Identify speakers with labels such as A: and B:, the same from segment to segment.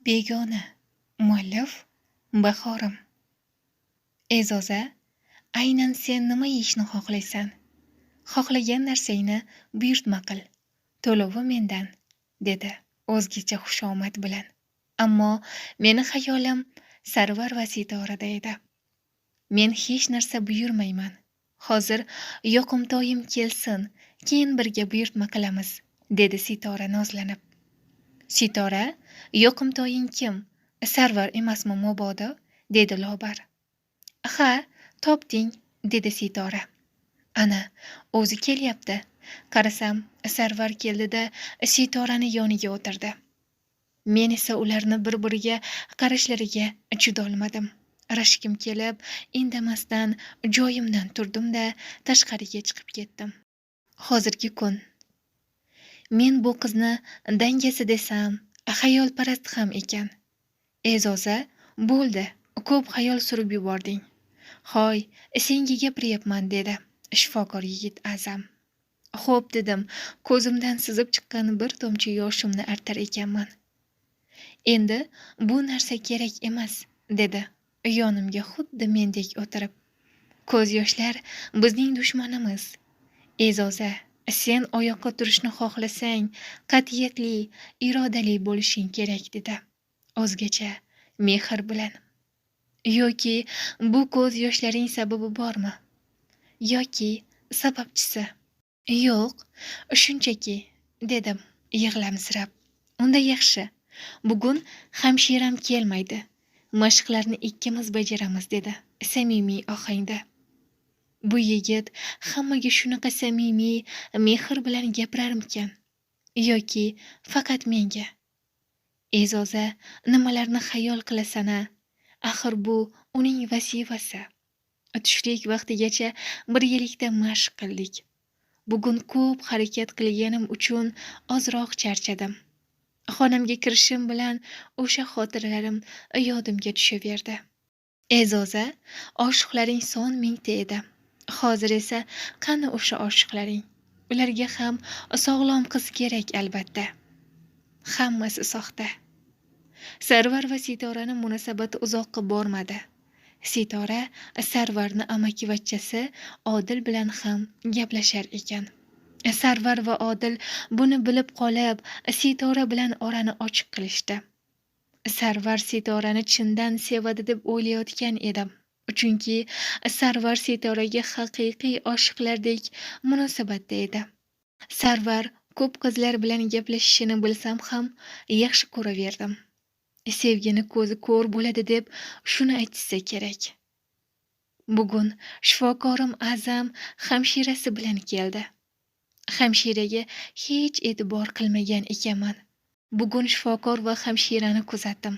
A: Begona. Muallif Bahorim. E'zoza, aynan sen nima yeyishni xohlaysan? Xohlagan narsangni buyurtma qil. To'lovi mendan, dedi o'zgacha xushomad bilan. Ammo meni xayolim Sarvar va Sitorada edi. Men hech narsa buyurmayman. Hozir yoqimtoyim kelsin, keyin birga buyurtma qilamiz, dedi Sitora nozlanib. Sitora, yoqimtoying kim? Sarvar emasmi mabodo? Dedi Lobar. Ha, topding, dedi Sitora. Ana, o'zi kelyapti. Qarasam, Sarvar keldi-da, Sitorani yoniga o'tirdi. Men esa ularni bir-biriga qarashlariga chidolmadim. Rashkim kelib, indamasdan joyimdan turdim-da, tashqariga chiqib ketdim. Hozirgi kun. Men bu qizni dangasa desam, xayolparast ham ekan. E'zoza, bo'ldi, ko'p xayol surib yubording. Hoy, senga gapiryapman, dedi shifokor yigit A'zam. Xo'p, dedim, ko'zimdan sizib chiqqan bir tomchi yoshimni artar ekanman. Endi bu narsa kerak emas, dedi yonimga xuddi mendek o'tirib. Ko'z yoshlar bizning dushmanimiz. E'zoza, sen oyoqqa turishni xohlasang, qat'iyatli, irodali bo'lishing kerak, dedi o'zgacha mehr bilan. Yoki bu ko'z yoshlaring sababi bormi? Yoki sababchisi? Yo'q, shunchaki, dedim yig'lamsirab. Unda yaxshi. Bugun hamshiram kelmaydi. Mashqlarni ikkimiz bajaramiz, dedi samimiy ohangda. Bu yigit hammaga shunaqa samimiy, mehr bilan gapirarmikan? Yoki faqat menga? E'zoza, nimalarni xayol qilasan-a? Axir bu uning vazifasi. Tushlik vaqtigacha birgalikda mashq qildik. Bugun ko'p harakat qilganim uchun ozroq charchadim. Xonamga kirishim bilan o'sha xotiralarim yodimga tushaverdi. E'zoza, oshiqlaring son mingta edi. Hozir esa qani o'sha oshiqlaring? Ularga ham sog'lom qiz kerak albatta. Hammasi soxta. Sarvar va Sitorani munosabati uzoqqa bormadi. Sitora Sarvarni amakivachchasi Odil bilan ham gaplashar ekan. Sarvar va Odil buni bilib qolib, Sitora bilan orani ochiq qilishdi. Sarvar Sitorani chindan sevadi deb o'ylayotgan edim. Chunki Sarvar Sitoraga haqiqiy oshiqlardek munosabatda edi. Sarvar ko'p qizlar bilan gaplashishini bilsam ham yaxshi ko'raverdim. Sevgini ko'zi ko'r bo'ladi deb shuni aytishsa kerak. Bugun shifokorim A'zam hamshirasi bilan keldi. Hamshiraga hech e'tibor qilmagan ekanman. Bugun shifokor va hamshirani kuzatdim.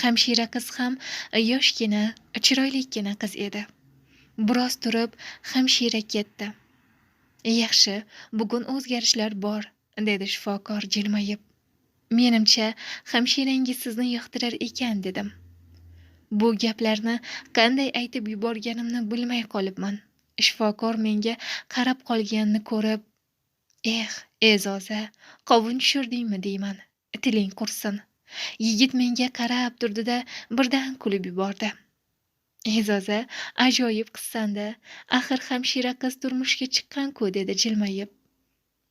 A: Hamshira qiz ham yoshgina, chiroylikkina qiz edi. Biroz turib hamshira ketdi. Yaxshi, bugun o'zgarishlar bor, dedi shifokor jilmayib. Menimcha, hamshirangiz sizni yoqtirar ekan, dedim. Bu gaplarni qanday aytib yuborganimni bilmay qolibman. Shifokor menga qarab qolganini ko'rib, "Eh, E'zoza, qovun tushirdingmi deyman. Tiling qursin." Yigit menga qarab turdi-da, birdan kulib yubordi. E'zoza, ajoyib qizsan-da. Axir hamshira qiz turmushga chiqqan-ku, dedi jilmayib.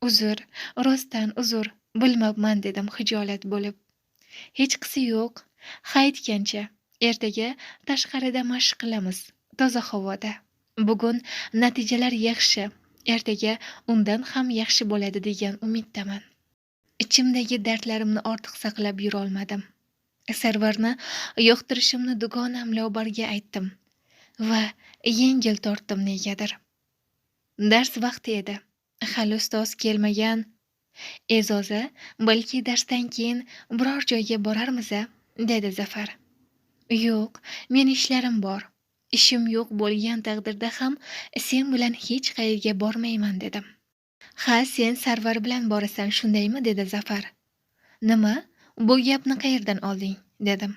A: Uzr, rostdan uzr, bilmabman, dedim xijolat bo'lib. Hechqisi yo'q. Ha aytgancha, ertaga tashqarida mashq qilamiz, toza havoda. Bugun natijalar yaxshi, ertaga undan ham yaxshi bo'ladi degan umiddaman. Ichimdagi dardlarimni ortiq saqlab yurolmadim. Sarvarni yoqtirishimni dugonam Lobarga aytdim va yengil tortdim negadir. Dars vaqti edi. Hali ustoz kelmagan. E'zoza, balki darsdan keyin biror joyga borarmiz-a? Dedi Zafar. Yo'q, men ishlarim bor. Ishim yo'q bo'lgan taqdirda ham sen bilan hech qayerga bormayman, dedim. Ha, sen Sarvar bilan borasan, shundaymi? Dedi Zafar. Nima? Bu gapni qayerdan olding? Dedim.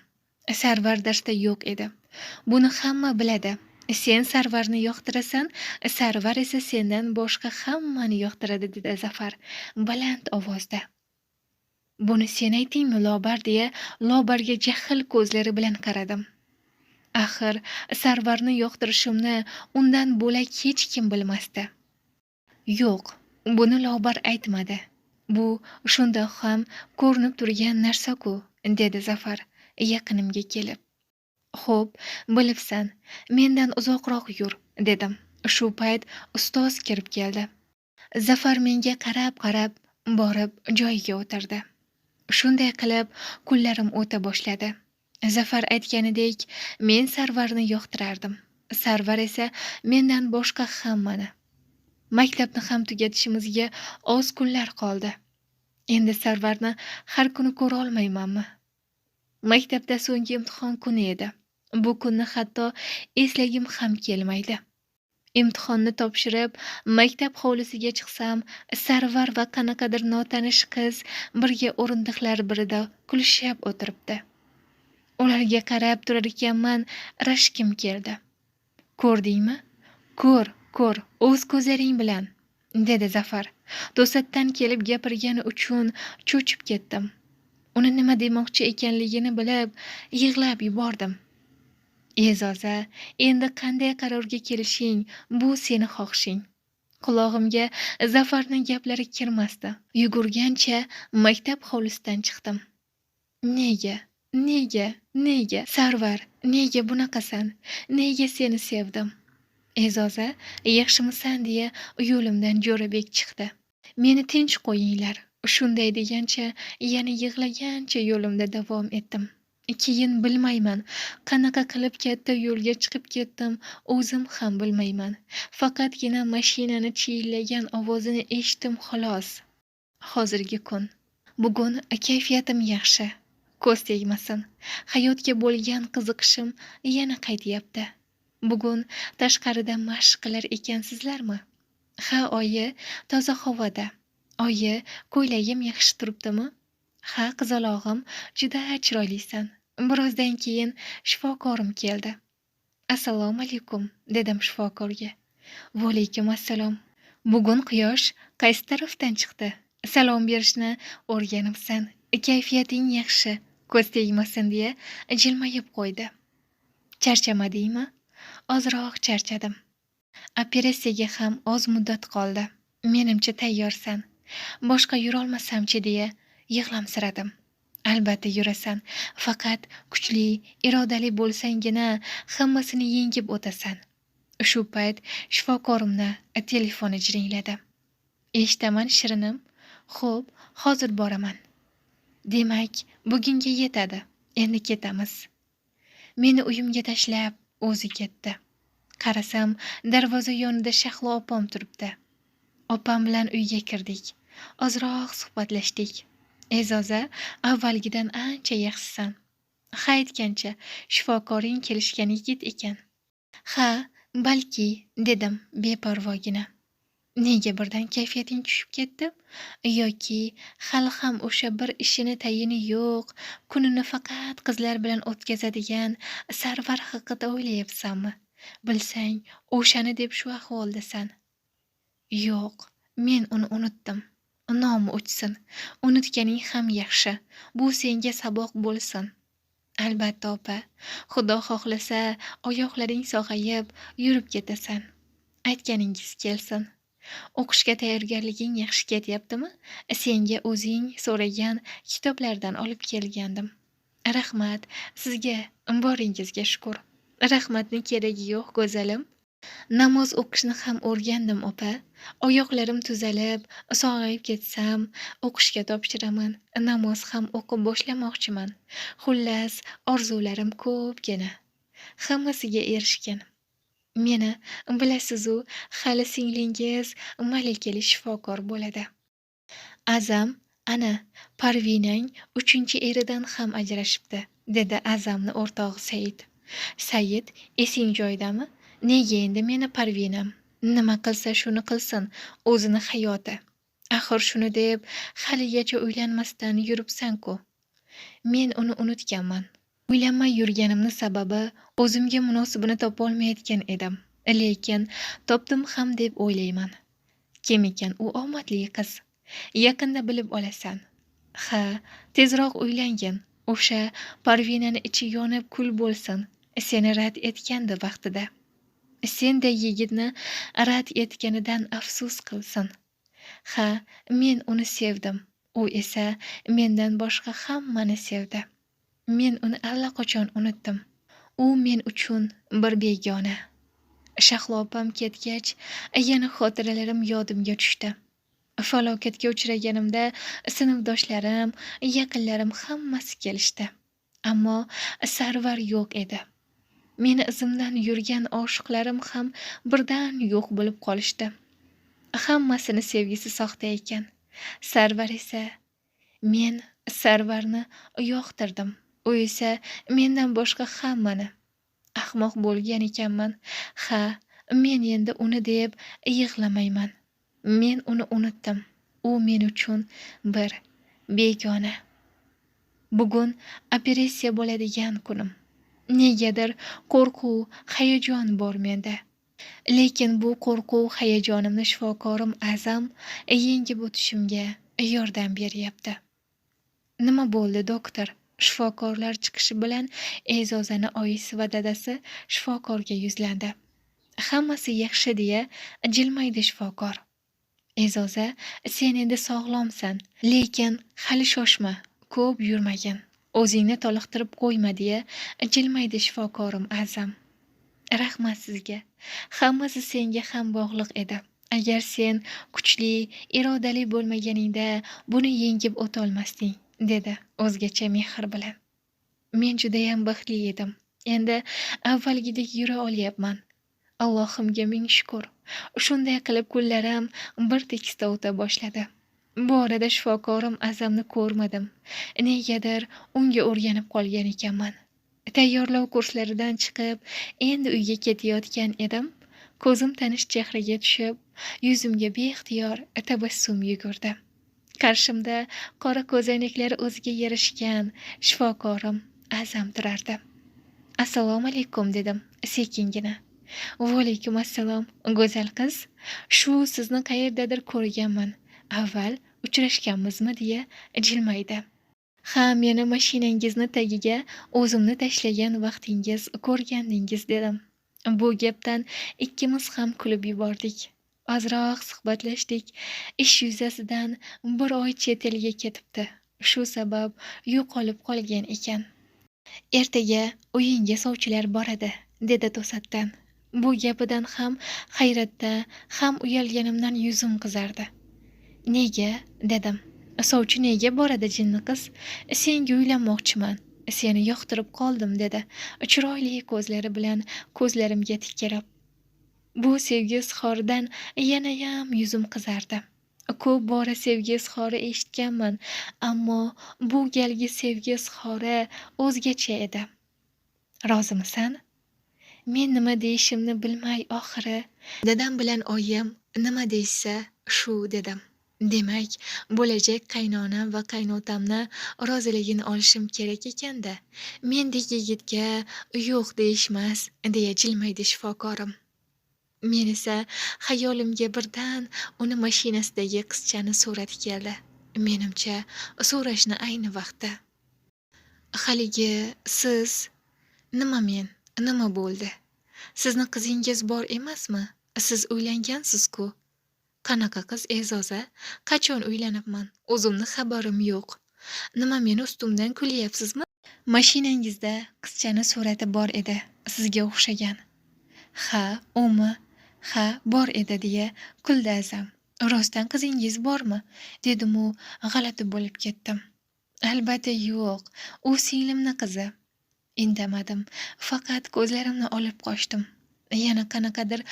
A: Sarvar darsda yo'q edi. Buni hamma biladi. Sen Sarvarni yoqtirasan, Sarvar esa sendan boshqa hammani yoqtiradi, dedi Zafar baland ovozda. Buni sen aytdingmi, Lobar, deya Lobarga jahl ko'zlari bilan qaradim. Axir Sarvarni yoqtirishimni undan bo'lak hech kim bilmasdi. Yo'q, buni Lobar aytmadi. Bu shundoq ham ko'rinib turgan narsa-ku, dedi Zafar yaqinimga kelib. Xo'p, bilibsan, mendan uzoqroq yur, dedim. Shu payt ustoz kirib keldi. Zafar menga qarab-qarab borib joyiga o'tirdi. Shunday qilib kunlarim o'ta boshladi. Zafar aytganidek, men Sarvarni yoqtirardim. Sarvar esa mendan boshqa hammani. Maktabni ham tugatishimizga oz kunlar qoldi. Endi Sarvarni har kuni ko'ra olmaymanmi? Maktabda so'nggi imtihon kuni edi. Bu kunni hatto eslagim ham kelmaydi. Imtihonni topshirib, maktab hovlisiga chiqsam, Sarvar va qanaqadir notanish qiz birga o'rindiqlar birida kulishib o'tiribdi. Ularga qarab turar ekanman, rashkim keldi. Ko'rdingmi? Ko'r, ko'r, o'z ko'zlaring bilan, dedi Zafar. To'satdan kelib gapirgani uchun cho'chib ketdim. Uni nima demoqchi ekanligini bilib, yig'lab yubordim. E'zoza, endi qanday qarorga kelishing, bu seni xohishing. Qulog'imga Zafarning gaplari kirmasdi. Yugurgancha maktab hovlisidan chiqdim. Nega? Nega? Nega? Sarvar, nega bunaqasan? Nega seni sevdim? E'zoza, yaxshimisan, deya yo'limdan Jo'rabek chiqdi. Meni tinch qo'yinglar. Shunday degancha yana yig'lagancha yo'limda davom etdim. Keyin bilmayman, qanaqa qilib katta yo'lga chiqib ketdim, o'zim ham bilmayman. Faqatgina mashinani chiyillagan ovozini eshitdim xolos. Hozirgi kun. Bugun kayfiyatim yaxshi. Ko'z tegmasin. Hayotga bo'lgan qiziqishim yana qaytyapti. Bugun tashqarida mashq qilar ekansizlarmi? Ha, oyi, toza havoda. Oyi, ko'ylagim yaxshi turibdimi? Ha, qizalog'im, juda chiroylisan. Birozdan keyin shifokorim keldi. Assalomu alaykum, dedim shifokorga. Va alaykum assalom. Bugun quyosh qaysi tarafdan chiqdi? Salom berishni o'rganibsan. Kayfiyating yaxshi, ko'z tegmasin, deya jilmayib qo'ydi. Charchamadingmi? Ozroq charchadim. Operatsiyaga ham oz muddat qoldi. Menimcha tayyorsan. Boshqa yurolmasamchi, deya yig'lamsiradim. Albatta yurasan. Faqat kuchli, irodali bo'lsanggina hammasini yengib o'tasan. Shu payt shifokorimni telefoni jiringladi. Eshitaman, shirinim. Xo'p, hozir boraman. Demak, bugunga yetadi. Endi ketamiz. Meni uyimga tashlab o'zi ketdi. Qarasam, darvoza yonida Shahlo opam turibdi. Opam bilan uyga kirdik. Ozroq suhbatlashdik. E'zoza, avvalgidan ancha yaxshisan. Ha aytgancha, shifokoring kelishgan yigit ekan. Ha, balki, dedim beparvogina. Nega birdan kayfiyating tushib ketdi? Yoki hali ham o'sha bir ishini tayini yo'q, kunini faqat qizlar bilan o'tkazadigan Sarvar haqida o'ylayapsanmi? Bilsang, o'shani deb shu ahvoldasan. Yo'q, men uni unutdim. Nomi o'chsin. Unutganing ham yaxshi. Bu senga saboq bo'lsin. Albatta, opa. Xudo xohlasa, oyoqlaring sog'ayib, yurib ketasan. Aytganingiz kelsin. O'qishga tayyorgarliging yaxshi ketyaptimi? Senga o'zing so'ragan kitoblardan olib kelgandim. Rahmat sizga, boringizga shukur. Rahmatni keragi yo'q, go'zalim. Namoz o'qishni ham o'rgandim, opa. Oyoqlarim tuzalib, sog'ayib ketsam, o'qishga topshiraman. Namoz ham o'qib boshlamoqchiman. Xullas, orzularim ko'pgina. Hammasiga erishgin. Meni bilasiz-u, hali singlingiz malakali shifokor bo'ladi. Azam, ana, Parvinang 3-eridan ham ajrashibdi, dedi Azamni o'rtog'i Said. Said, esing joyidami? Nega endi meni Parvinam? Nima qilsa shuni qilsin, o'zini hayoti. Axir shuni deb haligacha uylanmasdan yuribsan-ku. Men uni unutganman. Uylanmay yurganimni sababi o'zimga munosibini topolmayotgan edim. Lekin topdim ham deb o'ylayman. Kim ekan u omadli qiz? Yaqinda bilib olasan. Ha, tezroq uylangin. O'sha Parvinani ichi yonib kul bo'lsin. Seni rad etgandi vaqtida. Senday yigitni rad etganidan afsus qilsin. Ha, men uni sevdim. U esa mendan boshqa hammani sevdi. Men uni allaqachon unutdim. U men uchun bir begona. Shahlo opam ketgach, yana xotiralarim yodimga tushdi. Falokatga uchraganimda sinfdoshlarim, yaqinlarim hammasi kelishdi. Ammo Sarvar yo'q edi. Meni izimdan yurgan oshiqlarim ham birdan yo'q bo'lib qolishdi. Hammasini sevgisi soxta ekan. Sarvar esa, men Sarvarni yoqtirdim. U esa mendan boshqa hammani. Ahmoq bo'lgan ekanman. Ha, men endi uni deb yig'lamayman. Men uni unutdim. U men uchun bir begona. Bugun operatsiya bo'ladigan kunim. Negadir qo'rquv, hayajon bor menda. Lekin bu qo'rquv, hayajonimni shifokorim A'zam yengib o'tishimga yordam beryapti. Nima bo'ldi, doktor? Shifokorlar chiqishi bilan E'zozani oyisi va dadasi shifokorga yuzlandi. Hammasi yaxshi, deya jilmaydi shifokor. E'zoza, sen endi sog'lomsan, lekin hali shoshma, ko'p yurmagin. O'zingni toliqtirib qo'yma, deya jilmaydi shifokorim A'zam. Rahmat sizga. Hammasi senga ham bog'liq edi. Agar sen kuchli, irodali bo'lmaganingda buni yengib o'tolmasding, dedi o'zgacha mehr bilan. Men judayam baxtli edim. Endi avvalgidek yura olyapman. Allohimga ming shukr. Shunday qilib kunlarim bir tekisda o'ta boshladi. Bu orada shifokorim A'zamni ko'rmadim. Negadir unga o'rganib qolgan ekanman. Tayyorlov kurslaridan chiqib, endi uyga ketayotgan edim. Ko'zim tanish chehraga tushib, yuzimga beixtiyor tabassum yugurdi. Qarshimda qora ko'zoynaklari o'ziga yarashgan shifokorim A'zam turardi. Assalomu alaykum, dedim sekingina. Va alaykum assalom, go'zal qiz. Shu sizni qayerdadir ko'rganman. Avval uchrashganmizmi, deya jilmaydi. Ha, meni mashinangizni tagiga o'zimni tashlagan vaqtingiz ko'rgandingiz, dedim. Bu gapdan ikkimiz ham kulib yubordik. Ozroq suhbatlashdik. Ish yuzasidan bir oy chet elga ketibdi. Shu sabab yo'qolib qolgan ekan. Ertaga uyingga sovchilar boradi, dedi to'satdan. Bu gapidan ham hayratda, ham uyalganimdan yuzim qizardi. Nega? dedim. Sovchi nega boradi, jinni qiz? Senga uylanmoqchiman. Seni yoqtirib qoldim, dedi chiroyli ko'zlari bilan ko'zlarimga tikilib. Bu sevgi izhoridan yanayam yuzim qizardi. Ko'p bora sevgi izhori eshitganman, ammo bu galgi sevgi izhori o'zgacha edi. Rozimisan? Men nima deyishimni bilmay oxiri dadam bilan oyim nima deyishsa shu, dedim. Demak, bo'lajak qaynonam va qaynotamni roziligini olishim kerak ekan-da. Mendek yigitga yo'q deyishmas, deya jilmaydi shifokorim. Men esa xayolimga birdan uni mashinasidagi qizchani surati keldi. Menimcha, so'rashni ayni vaqti. Haligi siz nima, men nima bo'ldi? Sizni qizingiz bor emasmi? Siz uylangansiz-ku. Qanaqa qiz, E'zoza? Qachon uylanibman? O'zimni xabarim yo'q. Nima, meni ustimdan kulyapsizmi? Mashinangizda qizchani surati bor edi, sizga o'xshagan. Ha, umi? Ha, bor edi, deya kuldi A'zam. Rostdan qizingiz bormi? Dedim-u g'alati bo'lib ketdim. Albatta yo'q, u singlimni qizi. Indamadim, faqat ko'zlarimni olib qochdim. Yana qanaqadir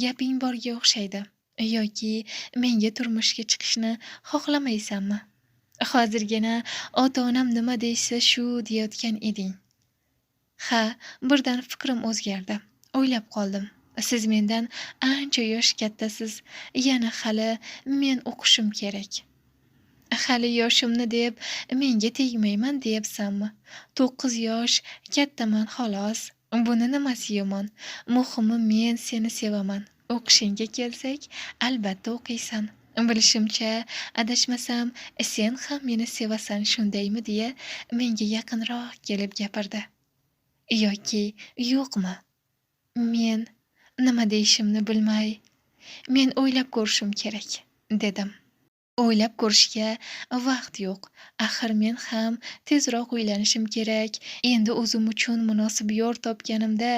A: gaping borga o'xshaydi. Yoki menga turmushga chiqishni xohlamaysanmi? Hozirgina ota-onam nima deyishsa shu deyayotgan eding. Ha, birdan fikrim o'zgardi. O'ylab qoldim. Siz mendan ancha yosh kattasiz. Yana hali men o'qishim kerak. Hali yoshimni deb menga tegmayman deyapsanmi? 9 yosh kattaman xolos. Buni nimasi yomon? Muhimi, men seni sevaman. O'qishingga kelsak, albatta o'qiysan. Bilishimcha, adashmasam, sen ham meni sevasan, shundaymi, deya menga yaqinroq kelib gapirdi. Yoki yo'qmi? Men nima deyishimni bilmay, men o'ylab ko'rishim kerak, dedim. O'ylab ko'rishga vaqt yo'q. Axir men ham tezroq uylanishim kerak. Endi o'zim uchun munosib yor topganimda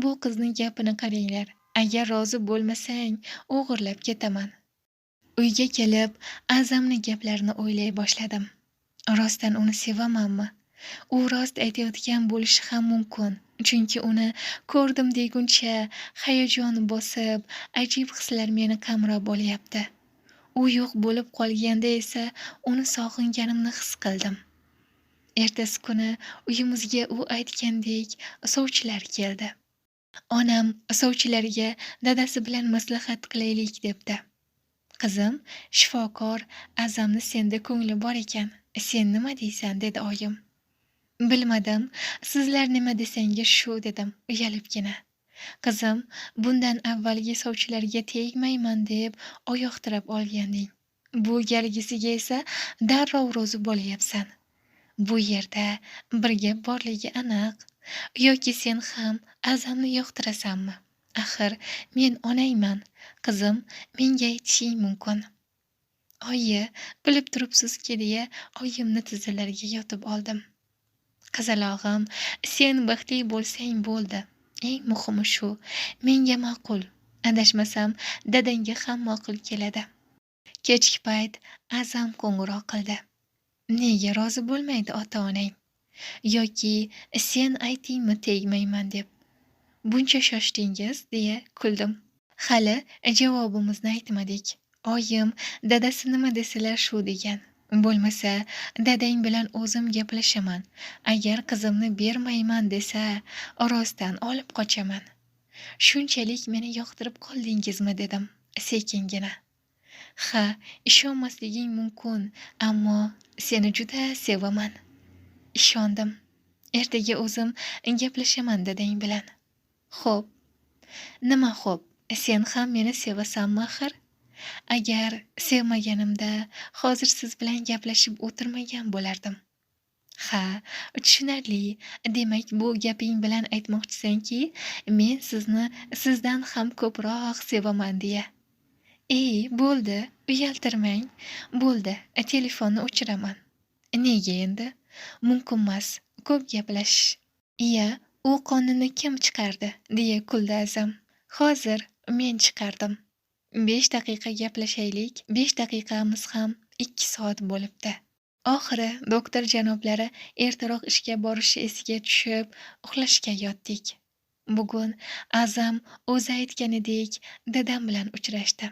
A: bu qizning gapini qaranglar. Agar rozi bo'lmasang, o'g'irlab ketaman. Uyga kelib, A'zamni gaplarini o'ylay boshladim. Rostdan uni sevamanmi? U rost aytayotgan bo'lishi ham mumkin. Chunki uni ko'rdim deguncha hayajon bosib, ajib hislar meni qamrab olyapti. U yo'q bo'lib qolganda esa uni sog'inganimni his qildim. Ertasi kuni uyimizga u aytgandek sovchilar keldi. Onam sovchilarga dadasi bilan maslahat qilaylik debdi. Qizim, shifokor A'zamni senda ko'ngli bor ekan. Sen nima deysan, dedi oyim. Bilmadim, sizlar nima desangiz shu, dedim uyalibgina. Qizim, bundan avvalgi sovchilarga tegmayman deb oyoq tirab olganding. Bu galgisiga esa darrov rozi bo'lyapsan. Bu yerda bir gap borligi aniq. Yoki sen ham A'zamni yoqtirasanmi? Axir men onangman. Qizim, menga aytishing mumkin. Oyi, bilib turibsizki, deya oyimni tizzalariga yotib oldim. Qizalog'im, sen baxtli bo'lsang bo'ldi. Eng muhimi shu. Menga ma'qul. Adashmasam, dadangga ham ma'qul keladi. Kechki payt A'zam qo'ng'iroq qildi. Nega rozi bo'lmaydi ota-onang? Yoki sen aytingmi tegmayman deb? Buncha shoshdingiz, deya kuldim. Hali javobimizni aytmadik. Oyim, dadasi nima desalar shu degan. Bo'lmasa, dadang bilan o'zim gaplashaman. Agar qizimni bermayman desa, rostdan olib qochaman. Shunchalik meni yoqtirib qoldingizmi, dedim sekingina. Ha, ishonmasliging mumkin, ammo seni juda sevaman. Ishondim. Ertaga o'zim gaplashaman dadang bilan. Xo'p. Nima xo'p? Sen ham meni sevasanmi axir? Agar sevmaganimda hozir siz bilan gaplashib o'tirmagan bo'lardim. Ha, tushunarli. Demak, bu gaping bilan aytmoqchisanki, men sizni sizdan ham ko'proq sevaman deya. Ey, bo'ldi, uyaltirmang. Bo'ldi, telefonni o'chiraman. Nega endi? Mumkinmas, ko'p gaplashish. Iya, u qonunni kim chiqardi, deya kuldi A'zam. Hozir men chiqardim. 5 daqiqa gaplashaylik, 5 daqiqamiz ham 2 soat bo'libdi. Oxiri doktor janoblari ertaroq ishga borishi esiga tushib, uxlashga yotdik. Bugun A'zam o'zi aytganidek dadam bilan uchrashdi.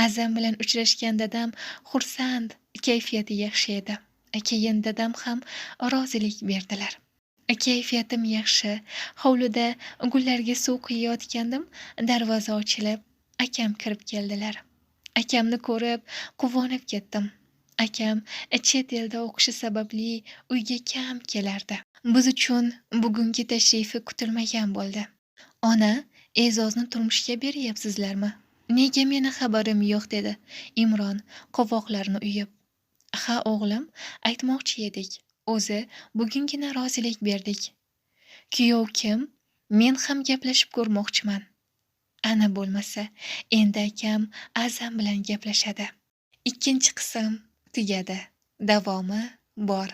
A: A'zam bilan uchrashgan dadam xursand, kayfiyati yaxshi edi. Keyin dadam ham rozilik berdilar. Kayfiyatim yaxshi. Hovlida gullarga suv quyayotgandim, darvoza ochilib, akam kirib keldilar. Akamni ko'rib quvonib ketdim. Akam chet elda o'qishi sababli uyga kam kelardi. Biz uchun bugungi tashrifi kutilmagan bo'ldi. Ona, E'zozni turmushga beryapsizlarmi? Nega meni xabarim yo'q, dedi Imron qovoqlarini uyib. Ha, o'g'lim, aytmoqchi edik. O'zi bugungina rozilik berdik. Kuyov kim? Men ham gaplashib ko'rmoqchiman. Ana bo'lmasa, endi akam A'zam bilan gaplashadi. Ikkinchi qism tugadi. Davomi bor.